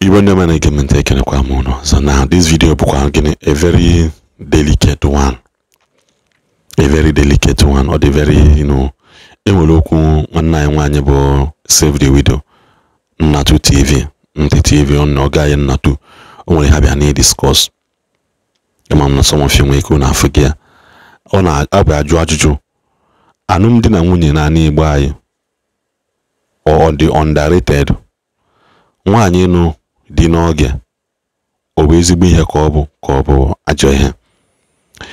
Igbo ndị ọma na-ege m ntị, ekenekwa m unu. So now this video bụkwa gịnị? A very delicate one. A very delicate one, or the very, you know, enwere okwu nwanne anyị nwaanyị bụ Save the Widow, Nnatu TV, Ntị TV, ọ na ọga anyị Nnatu, o nwere ha bịa na discuss. Ama m na some of you nwere ike na afọ gị ya. Ọ na-abịa ajụ ajụjụ alụmdi na nwunye n'ala Igbo anyị, ọ dị underrated. Nwaanyị nụ dị n'oge, ọ bụ ezigbo ihe ka ọ bụ ka ọ bụ ajọ ihe?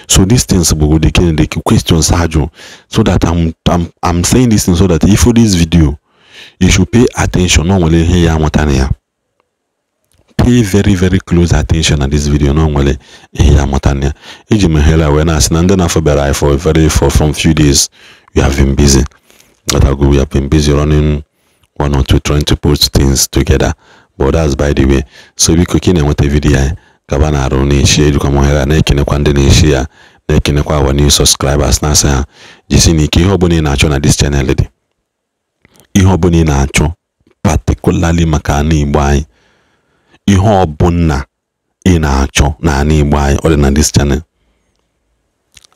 So these things bụ the kind the questions ajụ, so that I'm saying this thing so that if for this video you should pay attention. Na nwere ihe ya amụta na ya. Pay very very close attention na this video, na nwere ihe ya amụta na ya. Eji m hela wee na-asị na ndị na-afọ bịara anyị for very for from few days we have been busy. That I go, we have been busy running one or two, trying to put things together, but that's by the way. So biko ka ị na-enweta video anyị, kaba na-arụ na-eshi ejikwa m ohere na-ekenekwa ndị na-eshi ya, na-ekenekwa our new subscribers, na-asị ha jisi n'ike. Ihe ọbụla ị na-achọ na this channel dị, ihe ọbụla ị na-achọ particularly maka ana Igbo anyị, ihe ọbụla ị na-achọ na ana Igbo anyị, ọ dị na this channel.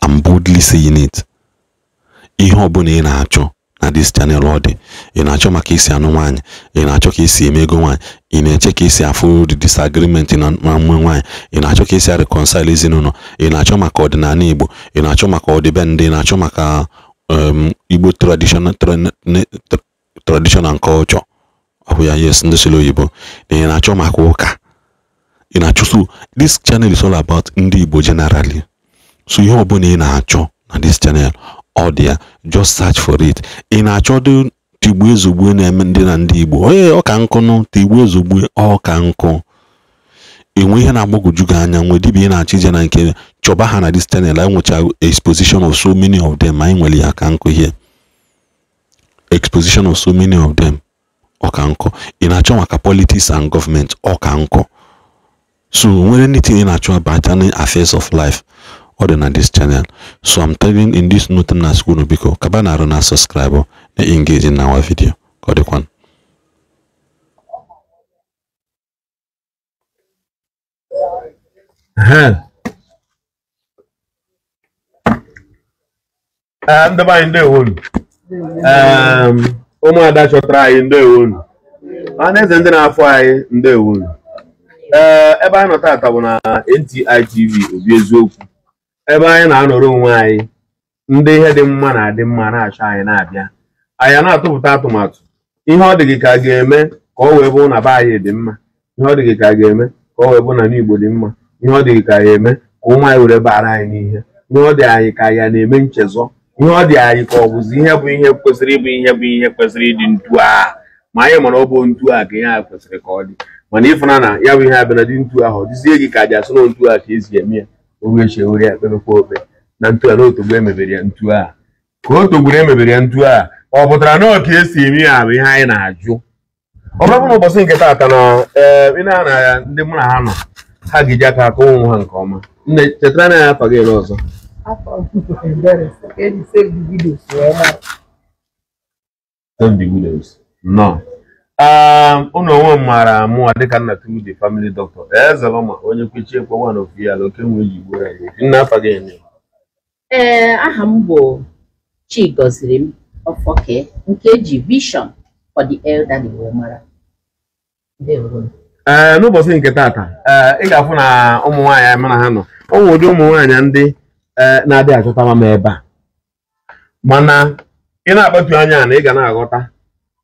I'm boldly saying it. Ihe ọbụla ị na-achọ na this channel ọ dị. Ị na-achọ maka isi anụ nwaanyị, ị na-achọ ka esi eme ego nwaanyị, ị na-eche ka esi afụ the disagreement na mma nwaanyị, ị na-achọ ka esi reconcile ezinụlọ, ị na-achọ maka ọdịnala Igbo, ị na-achọ maka ọdịbendị, ị na-achọ maka Igbo tradition and culture, ọ bụ ya, yes, ndị sịrị oyibo, na ị na-achọ maka ụka, ị na-achọ. So this channel is all about ndị Igbo generally. So ihe ọbụla ị na-achọ na this channel ọ dị ya, just search for it. Ị na-achọ dị tigbuo ezogbuo na-eme ndị na ndị Igbo, ee, ọ ka nkụ nụ tigbuo ezogbuo, ọ ka nkụ. Enwe ihe na-agbagwoju gị anya, nwe dibịa ị na-achọ ije na nke, chọba ha na this channel. Anyị nwecha exposition of so many of them. Anyị nwere ya ka nkụ here, exposition of so many of them, ọ ka nkụ. Ị na-achọ maka politics and government, ọ ka nkụ. So nwere anything ị na-achọ about any affairs of life, ọ dị na this channel. So I'm telling in this note na school, biko kaba na arụ na subscribe na engage in our video ka ọ dịkwa. Ndị be anyị ndewonu. Ụmụada chọtara anyị ndewonu. Ọhaneze ndị na-afọ anyị ndewonu. Ebe anyị nọ tata bụ na NTI TV Obi Eziokwu, ebe anyị na-anọrọ onwe anyị, ndị ihe dị mma na-adị mma na-achọ anyị na-abịa, anyị na-atụpụta atụmatụ ihe ọ dị gị ka a ga-eme ka ọ wee bụ na be anyị dị mma, ihe ọ dị gị ka a ga-eme ka ọ wee bụ na n'Igbo dị mma, ihe ọ dị gị ka a ga-eme ka ụmụ anyị were bara anyị n'ihe, ihe ọ dị anyị ka ya na-eme nchezọ, ihe ọ dị anyị ka ọ bụzi ihe bụ ihe kwesịrị ịbụ ihe bụ ihe kwesịrị ịdị ntu a, ma anyị mara ọ bụ ntu a ka ihe a kwesịrị ka ọ dị. Mana ịfụna na ya bụ ihe abịa na dị ntu ahụ, ọ dịzie gị ka aja sị na ntu a ka esi eme ya, oge echi ewere ya kpebekwa okpe na ntu a na otogbo emebere ya ntu a ka otogburu emebere ya ntu a, ọ pụtara na ọ ka esi eme ya bụ ihe anyị na-ajụ. Ọ bụrụ na ụbọchị nke taata na ị na-ana ya, ndị mụ na ha nọ ha ga-eji aka akọwa onwe ha nke ọma. Nne, chetara na ya afa gị ọzọ. Save the Widows. Nnọọ. Unu onwe m maara mụnwa dịka Nnatu the family doctor, Ezeloma onye kwechi ekwe nwa ofu ya ala oke nwe ji gbuo ya. Nna, afa gị ene? Ee, aha m bụ Chigoziri Ọfọke, nke eji Vision for the Elderly wee mara. Ndewo. Ee, n'ụbọchị nke taata, ee, ị ga-afụ na ụmụ nwaanyị mụ na ha nọ, ọ nwere ụdị ụmụ nwaanyị ndị na-adịghị achọta m ebe a, mana ị na-akpatu anya na ị ga na-aghọta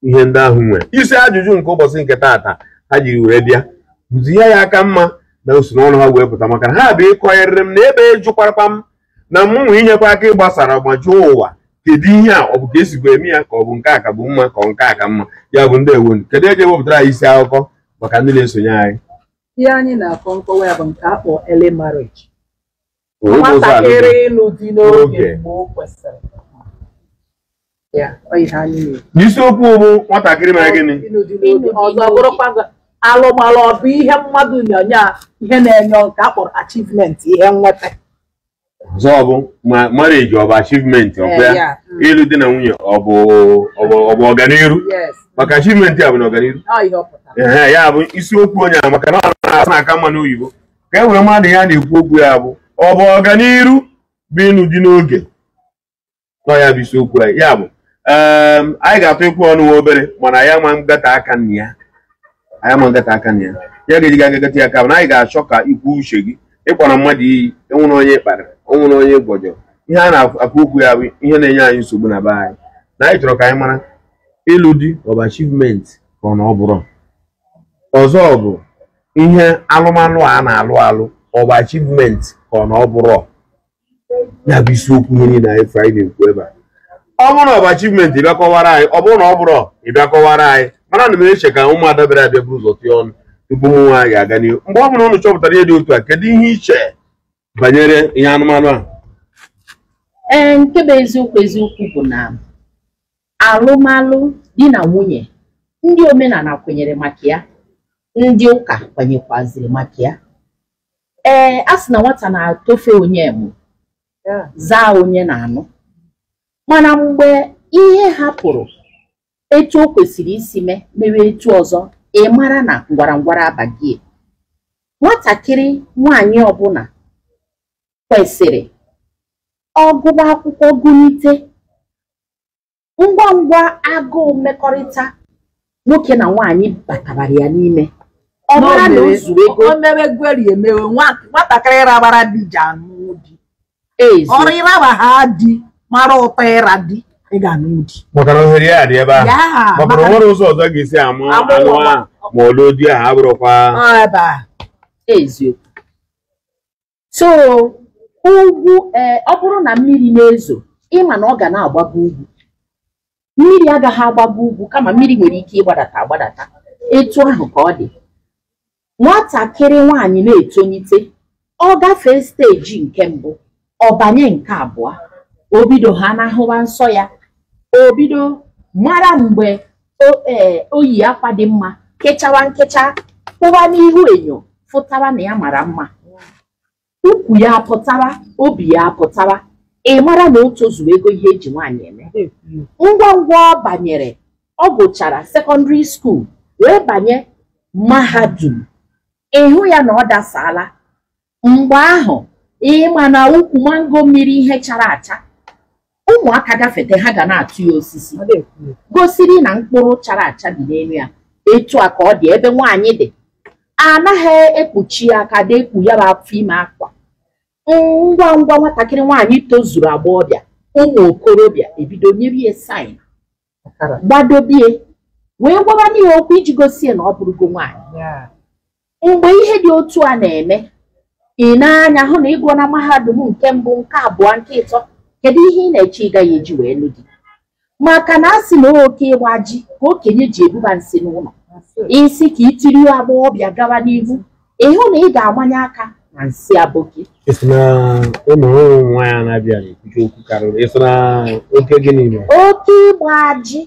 ihe ndị ahụ nwere. Isi ajụjụ nke ụbọchị nke taata ha jiri were bịa bụzi ihe ya aka mma na usoro ọrụ ha wee pụta, maka na ha bụ ịkọnyerịrị m na ebe jụkwarakwa m na mụ nwe inyekwa aka ịgbasara ma jụọ ụwa kedu ihe a ọ bụ ka esikwa eme ya, ka ọ bụ nke a ka bụ mma, ka ọ nke a ka mma. Ya bụ ndewonu. Kedu eji ewepụtara anyị isi akụkọ maka ndị na-esonye anyị? Ihe anyị na-akọ nkọwa ya bụ nke a kpọ early marriage, Ụzọ nwatakịrị ịlụ di n'oge N'oge. mgbe o kwesịrị. Ya, ọ ihe anyị na-ekwu. N'isiokwu bụ nwatakịrị mere gịnị? Ịlụ di n'oge. Ọzọ bụrụkwa gị, alụmalụ ọ bụ ihe mmadụ na-enye, ihe na-enye nke a kpọrọ achievement, ihe nweta. Ọzọ bụ ma marriage ọ bụ achievement, ọ bụ ya ịlụ di na nwunye ọ bụ ọganiru, Yes. maka achievement a bụ na ọganiru. Ọ ihe ọ pụtara. Ee, ya bụ isiokwu onye a maka na ọ na-asa na-aka mma n'oyibo ka e were mmadụ ya na-ekwu okwu ya bụ ọ bụ ọganiru bụ ịnụ di n'oge nọ ya bụ isiokwu anyị. Ya bụ anyị ga-atụ ikwu ọnụ nwa obere mana ya ma ngata aka nna ya anyị ma ngata aka nna ya ya ga-eji ga agagata ya aka mana anyị ga-achọ ka ikwu uche gị ịkpọrọ mmadụ iyi enwere onye kparịrị onwere onye gbọjọrọ ihe a na-akwu okwu ya bụ ihe na-enye anyị nsogbu na be anyị na anyị chọrọ ka anyị mara ịlụ di ọ bụ achievement ka ọ na ọ bụrụ ọzọ bụ ihe alụmalụ a na-alụ alụ ọ bụ achievement ka ọ na ọ bụrụ ya bụ isiokwu ihe niile anyị fere anyị na-ekwu ebe a ọ bụrụ na ọ bụ achievement ị bịa kọwara anyị ọ bụrụ na ọ bụrụ ị bịa kọwara anyị mana ana m eche ka ụmụada bịara abịa buru ụzọ tụọ ọnụ tupu ụmụ nwaanyị ga-aga n'ihu mgbe ọ bụla unu chọpụtara ihe dị otu a kedu ihe iche banyere ihe anụmanụ a? Ee, nke bụ eziokwu eziokwu bụ na alụmalụ di na nwunye ndị omenala kwenyere maka ya, ndị ụka kwenyekwaziri maka ya. Ee, a sị na nwata na-atofe onye mụ zaa onye na-anụ, mana mgbe ihe hapụrụ etu o kwesịrị isi mee mewe etu ọzọ, ị mara na ngwara abaghị. Nwatakịrị nwaanyị ọbụla kwesịrị ọgụba akwụkwọ gụnite ngwa ngwa agụụ mmekọrịta nwoke na nwaanyị batabara ya n'ime, ọ mara na o zuru ego. O mewe gweri emewe nwatakịrị rabara di ji anụ di. Ezu Ọrụ ịraba ha di mara ụtọ ịra di ị ga-anụ di. Maka na ohere ya dị ebe ahụ Ya, maka na o nwere ụzọ ọzọ ga-esi ama Amụ anụ ụwa. ahụ ma ọ lụọ di ahụ abụrụkwa Ọ ebe a. Eziokwu. So ugwu, ọ bụrụ na mmiri na-ezo, ịma na ọ ga na-agbago ugwu. Mmiri agaghị agbago ugwu, kama mmiri nwere ike ịgbadata agbadata. Etu ahụ ka ọ dị. Nwatakịrị nwaanyị na-etolite, ọ gafee steeji nke mbụ, ọ banye nke abụọ, o bido ha n'ahụwa nsọ ya, o bido mara mgbe o yi akwa dị mma, kechawa nkecha, kwụwa n'ihu enyo, fụtawa na ya mara mma, ukwu ya apụtawa, obi ya apụtawa, ị mara na o tozuru ego ihe eji nwaanyị eme. Ngwa ngwa ọ banyere, ọ gụchara sekọndịrị skuul wee banye mahadum, ịhụ ya na ọ dasaala. Mgbe ahụ ịma na ukwu mango mmiri ihe chara acha, ụmụaka gafete ha ga na-atụ ya osisi, gosiri na mkpụrụ chara acha dị n'elu ya. Etu a ka ọ dị ebe nwaanyị dị, anaghị ekpuchi ya aka dị ekpu ya bụ afọ ime akwa. Ngwa ngwa nwatakịrị nwaanyị tozuru agbọghọbịa, ụmụ okorobịa ebido nyere ya saịn, gbadobie wee gwaba n'ihe okwu iji gosi ya na ọ bụrụgo nwaanyị. Mgbe ihe dị otu a na-eme, ị na-anya hụ na ị gụọ na mahadum nke mbụ, nke abụọ, nke ịtọ, kedu ihe ị na-eche ị gaghị eji wee nụ di? Maka na a sị na oke ịgba ji ka okenye ji ebuba nsị n'ụlọ, isi ka itiri agbọghọbịa gawa n'ihu, ịhụ na ị ga-amanye aka na nsị aboki. Isi na ụmụ nwaanyị na-abịa na-ekwuchi okwu karịrị isi na oke gịnị mere? Oke ịgba ji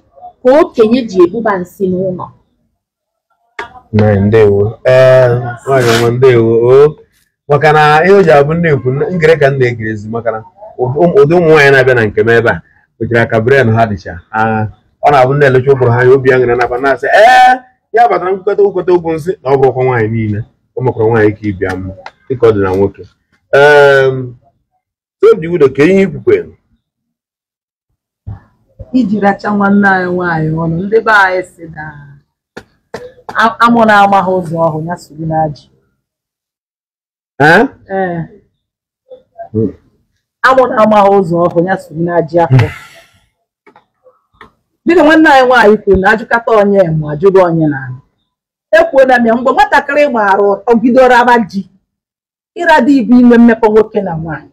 ka okenye ji ebuba nsị n'ụlọ. Ndewo. Ee, nwaanyị ọma, ndewo. O maka na ihe o ji abụ na-ekwu ngere ka m na-egerezi maka na ụdị ụmụ nwaanyị na-abịa na nke m ebe a kwechara aka bren ha dịcha ọ na-abụ ndị elecha ụbụrụ ha ya obi aṅụrị naba na-asị ee ya batara nkwekọta nkwekọta okwu nsị na ọ bụrụkwa nwaanyị niile o mekwara nwaanyị ka ịbịa mma dịka ọ dị na nwoke. Save the widow, ka ihe ikwukwe Iji racha nwanne anyị nwaanyị ọnụ, ndị be anyị si na amụ na-amaghị ụzọ ọhụụ ya soro n'ajị. Ee? Amụ na-amaghị ụzọ ọhụụ ya soro n'ajị afọ. Dịka nwanne anyị nwaanyị kwuru na ajụkata onye ma ajụghị onye na-anụ. Ekwuola m ya mgbe nwatakịrị maara ụtọ bidoro aba ji, ịra dị ibu inwe mmekọ nwoke na nwaanyị.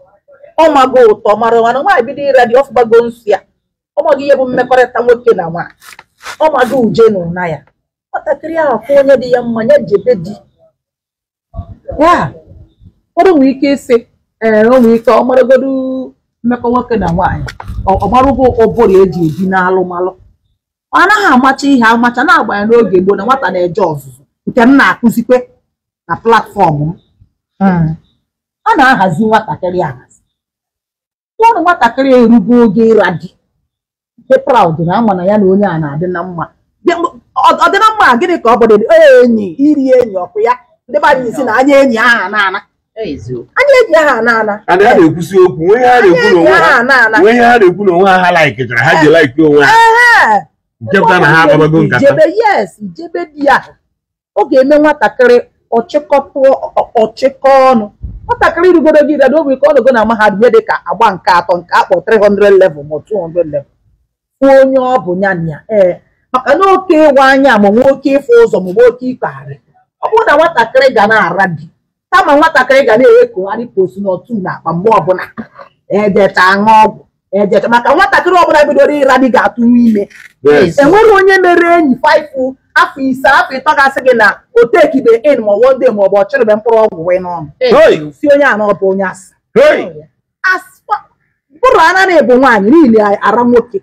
Ọ mago ụtọ mara mana nwaanyị bido ịra dị ọfụgbago nsọ ya, ọ mago ihe bụ mmekọrịta nwoke na nwaanyị, ọ mago uje na ụna ya. Nwatakịrị ahụ fụ onye dị ya mma ya jebe di ya. Ụfọdụ nwere ike ịsị ee o nwere ike ọ maragodu mmekọ nwoke na nwaanyị, ọ marụgo ụbụrụ eji ebi n'alụmalụ. Ọ anaghị amacha ihe amacha na-agbanye n'oge gboo na nwata na-eje ọzụzụ nke m na-akụzikwe na platfọm m. A na-ahazi nwatakịrị ahazi. Ụlọ nwatakịrị erugo oge ịra di, dị proud na ama na ya na onye a na-adị na mma, Ọ dị na mma gịnị ka ọ bụ enyi iri enyi ọkụ ya ndị be anyị si na anya enyi ahụ ana-ana anya enyi ahụ ana-ana a na-ekwusi okwu nwee ihe ha na-ekwu n'onwe ha ha laikichara ha ji laiki onwe ha nke pụtara na ha agbabago nkata ijebe yes ijebe di ya ọ ga-eme nwatakịrị ọchịkọ ọnụ nwatakịrị rugoro gị rado obi ka ọ nọgo na mahadum dị ka agba nke atọ nke akpọ 300 level ma 200 level kwuo onye ọ bụ ya na ya ee maka na oke ịwa anya ma nwe oke ịfụ ụzọ ma nwe oke ịkpagharị ọ bụrụ na nwatakịrị ga na-ara di kama nwatakịrị ga na-ekogharị posu n'otu na akpa mgbe ọbụla ejecha aṅụ ọgwụ ejecha maka nwatakịrị ọbụla bidoro ịra di ga-atụnwu ime enwere onye mere enyi 5 afọ 5 afọ 3 gasị gị na o tekibe in ma one day ma ọ bụ ọ chịrịbe mkpụrụ ọgwụ wee n'ọnụ si onye a na ọ bụ onye asị bụrụ ana na-ebu nwaanyị niile ara nwoke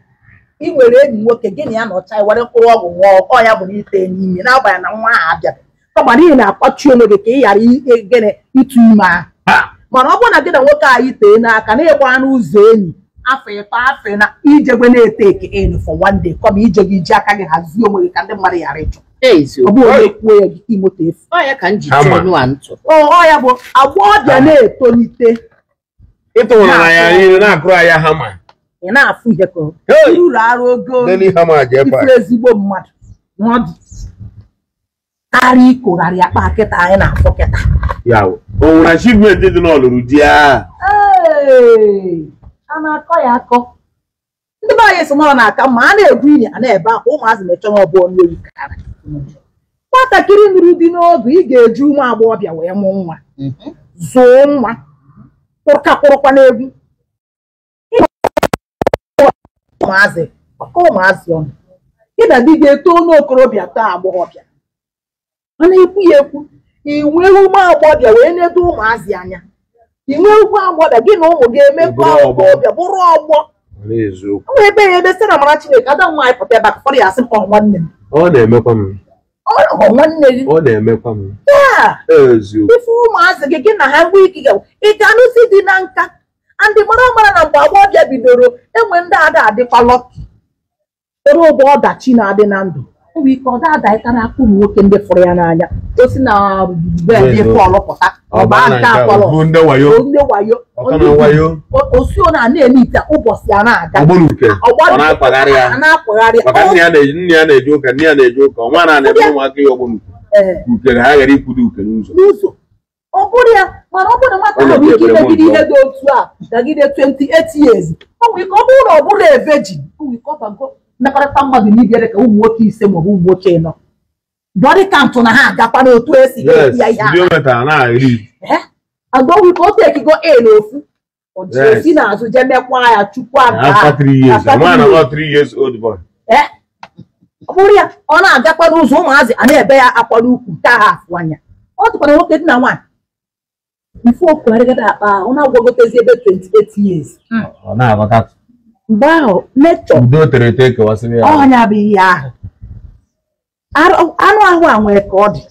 ị nwere enyi nwoke gị na ya nọcha were mkpụrụ ọgwụ nwụọ ọ ya bụ na ite n'ime n'agbanyeghị na nwa ahụ abịaghị kama n'ihi na-akpachi onwe gị ka ị ghara gịnị ịtụ ime ahụ mana ọ bụrụ na gị na nwoke anyị tee n'aka na-ịgba n'ụzọ enyi afọ 3 afọ na ijegwe na-ete eke elu for one day kọma ije gị ji aka gị hazie onwe gị ka ndị mmadụ ghara ịchọ ọ bụ onye kwuo ya gị moto efu ọ ya bụ agbọghọbịa na-etolite ịtụwara ya niile na-akụrụ ya hama ị na-afụ ihe ka uru arụ ogo ifu ezigbo mmadụ na ọ dị karịa ikogharị akpa kịta anyị na-afụ kịta ya o nwere achievement dị n'ọlụrụ di ya a na-akọ ya akọ ndị be anyị sị na ọ na-aka mma a na-egwu ili a na-ebe akwa ụmụazị na-eche na ọ bụ onye oyi karị nwatakịrị nụrụ di n'oge ị ga-eji ụmụ agbọghọbịa wee mụ nwa zụọ nwa kpụrụkwa n'egwu ụmụazị ọkọ ụmụazị ọnụ gị na di ga-eto n'okorobịa too agbọghọbịa mana ekwu ya ekwu ị nwee ụmụ agbọghọbịa wee nedo ụmụazị anya ị nwee ụmụ agbọghọbịa gị na ụmụ ga-emekọ agbọghọbịa bụrụ ọgbọ ọ ebe ya ebe sị na mara Chineke ada nwaanyị pụta ebe a ụfọdụ ya asị m ọ nwanne m ọ na-emekwa m ọ nwanne gị ọ na-emekwa m ife ụmụazị gị gị na ha nwee ike ga ị ga-anụzi dị na nka andị mara mara na mgbe agbọghọbịa bidoro enwe ndị ada adịkwa lọki ere ụgbọ ọdachi na-adị na ndụ o nwere ike ọ da-adaịtara aka ụmụ nwoke ndị fụrụ ya n'anya o si na bed pọl pụta ọba nke akpọrọ ndị wayo osi ọ na-eme ite ụbọchị a na-aga na-akwagharị maka nne ya na-eje ụka nne ya na-eje ụka ọnwa na-eme ụmụaka ya ọgbọnuke ukere ha ghara ikwudo uke n'ụzọ ọ bụrụ ya mana ọ bụrụ na nwata ahụ nwere ike imegide ihe dị otu a gagide 28 years o nwere ike ọ bụrụ na ọ bụrụ a virgin o nwere ike ọ bago mmekọrịta mmadụ na ibe dị ka ụmụ nwoke 5 maọbụ ụmụ nwoke 4 body count na ha agakwa n'otu esi ya ihe agba nwere ike otu ekigo a n'ofu o ji n'azụ jee mekwa ya chukwu aga ọ bụrụ ya ọ na-agakwa n'ụzọ ụmụazị a na-ebe ya akwa n'ukwu nke ahụ afụ anya ọ dịkwana nwoke dị na nwaanyị ife okugharịgada akpa ahụ ọ na-agwagotezi ebe 28 years mgbe ahụ nechọ ọnya bụ ihe ahụ anụ ahụ a nwere ka ọ dị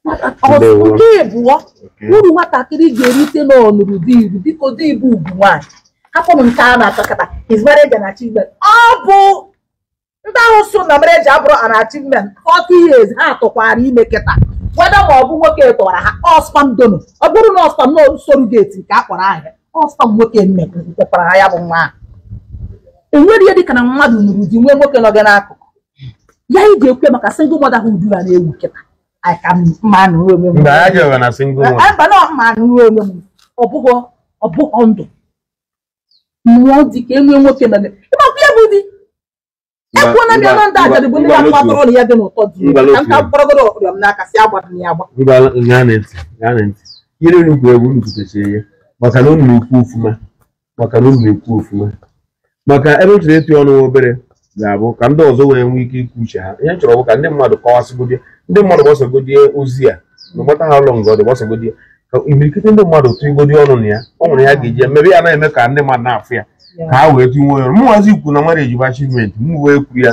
nke ịbụọ uru nwatakịrị ga-erite n'ọnụrụ di iru biko di ibu ugwu nwaanyị hapụnụ nke a na-achọkọta his marriage and achievement ọ bụ ndị ahụ so na marriage abụrụ an achievement 40 years ha tụkwara ime kịta weda ma ọ bụ nwoke tọrọ ha ọspam dono ọ bụrụ na ọspam na surrogate nke a kpọrọ ahịa ọspam nwoke mmekwara ha ya bụ nwa ahụ enwere ihe dịka na mmadụ nụrụ di nwee nwoke nọ gị n'akụkụ ya ị ga-ekwe maka single mother ahụ udu na-ewu kịta mma onwe m ọ bụghọ ndụ mmụọ dị ka enwee nwoke nọ gị ịmakwa ya bụ di ekwuona m ya na ndị ajadu bụ ndị ya mkpatụrụ na ya dị n'ụtọ dị ka nka mkpọrọgoro ọrịa m n'aka si agbara na ya agba maka na unu na-ekwu ofuma maka na unu na-ekwu ofuma maka ebe m chọrọ ịtụ ọnụ obere ga-abụ ka ndị ọzọ wee nwee ike ikwu uche ha ihe m chọrọ bụ ka ndị mmadụ kọwasịgodie ndị mmadụ gbasogodie ozi a na gbata ha ụlọ nga ọ dị gbasogodie ka imirikiti ndị mmadụ tụgodie ọnụ na ya ọ nwere ya ga-eji ya mebe ya na-eme ka ndị mmadụ na-afụ ya ka ha wee tụnwe ọnụ mụnwazi ikwu na marriage bụ achievement m wee kwuru ya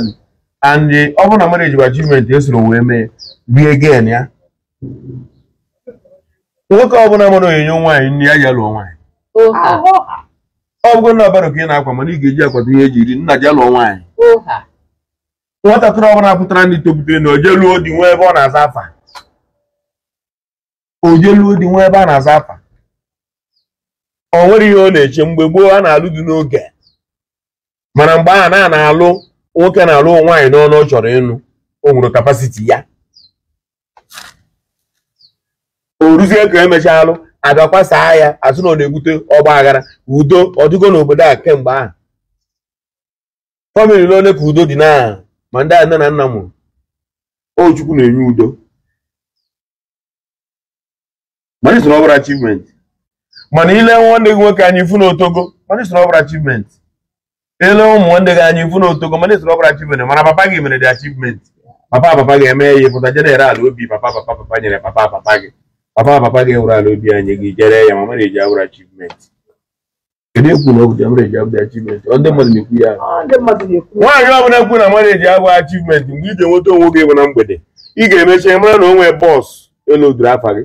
and ọ bụrụ na marriage bụ achievement esoro wee mee rie gen ya nwoke ọbụla mara onyinyo nwaanyị nne ya ji alụọ nwaanyị ọ bụgo na ọbara ka ị na-akwa mana ị ga-eji akwado ihe eji iri nna ji alụọ nwaanyị Nwatakịrị ọbụla pụtara ndị tobutere na ojeluo di nwee ebe ọ na-aza afa. Ojeluo di nwee ebe a na-aza afa. O nwere ihe ọ na-eche. Mgbe gboo a na-alụ di n'oge, mana mgbe ahụ na na-alụ nwoke na-alụ nwaanyị n'ọnụ ọ chọrọ ịnụ, o nwere kapasiti ya. O ruzie ka emechaa alụ abịakwasaa ya azụ na ọ na-ebute ọgba aghara. Udo ọ dịgo n'obodo a kemgbe ahụ? Famili n'ole ka udo dị na ma ndị a nne na nna mụrụ? O Chukwu na-enye udo. Mana isi na ọ bụrụ achievement. Mana ile nwanne gị nwoke anya ifu na otogo, mana isi na ọ bụrụ achievement. Ele ụmụ nwanne gị anya ifu na otogo, mana isi na ọ bụrụ achievement. Mana papa gị mere dị achievement. Papa papa ga-eme ya ịpụta jere ala obi papa papa papa nyere papa papa gị. Papa papa gị wụrụ ala obi anyị gị jere ya, ma marriage abụrụ achievement. Kedu ekwu na ọ bụ marriage abụrụ achievement? Ọ ndị mmadụ na-ekwu ya. Ọ ndị mmadụ na-ekwu. Nwaanyị ọbụla ekwu na marriage abụghị achievement, mgbe ị ga-enweta onwe gị bụ na mgbede ị ga-emecha mara na o nwee bọs eloduru afa gị.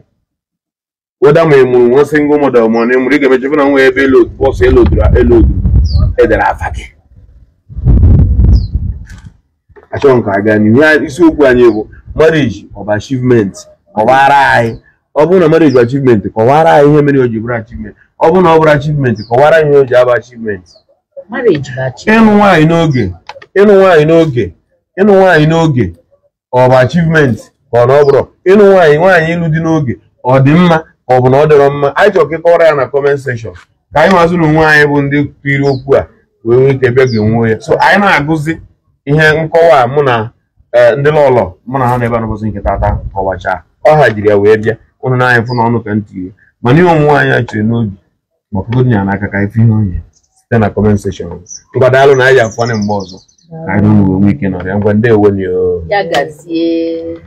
Weda ma ị mụrụ nwa single mother ma ọ na ịmụrụ, ị ga-emecha na nwee ebe elod bọs eloduru eloduru edere afa gị. Achọghị m ka a gaa n'ihu. Ya isiokwu anyị bụ marriage ọ bụ achievement? Kọwara anyị. Ọ bụrụ na marriage bụ achievement, kọwara anyị ihe mere o ji bụrụ achievement. Ọ bụrụ na ọ bụrụ achievement, kọwara anyị ihe o ji abụ achievement. Marriage bụ achievement. Ịnụ nwaanyị n'oge, ịnụ nwaanyị n'oge, ịnụ nwaanyị n'oge ọ bụ achievement ka ọ na ọ bụrụ? Ịnụ nwaanyị nwaanyị ịlụ di n'oge ọ dị mma ka ọ bụ na ọ dịrọ mma? Anyị chọrọ ka ị kọwara ya na comment section ka anyị mazụ na onwe anyị bụ ndị kwiri okwu a wee nwee ike bịa ga-enwe ya. So anyị na-agụzi ihe nkọwa a mụ na ndị lọlọ mụ na ha na-ebe a n'ụbọchị nke tata kọwachaa ọ ha jiri ya wee bịa ụnụ na anyị fụ na ọnụ ka ntị ya. Mana ihe ụmụ nwaanyị a chere n'obi ma ọkụkọ ya n'aka ka anyị fụ ihe onye site na comment section. Ngwa daalụ na anyị ji afụ mgbe ọzọ ka anyị na ụmụ nwee ike nọrọ ya. Ngwa ndewo nyo. Ya gazie.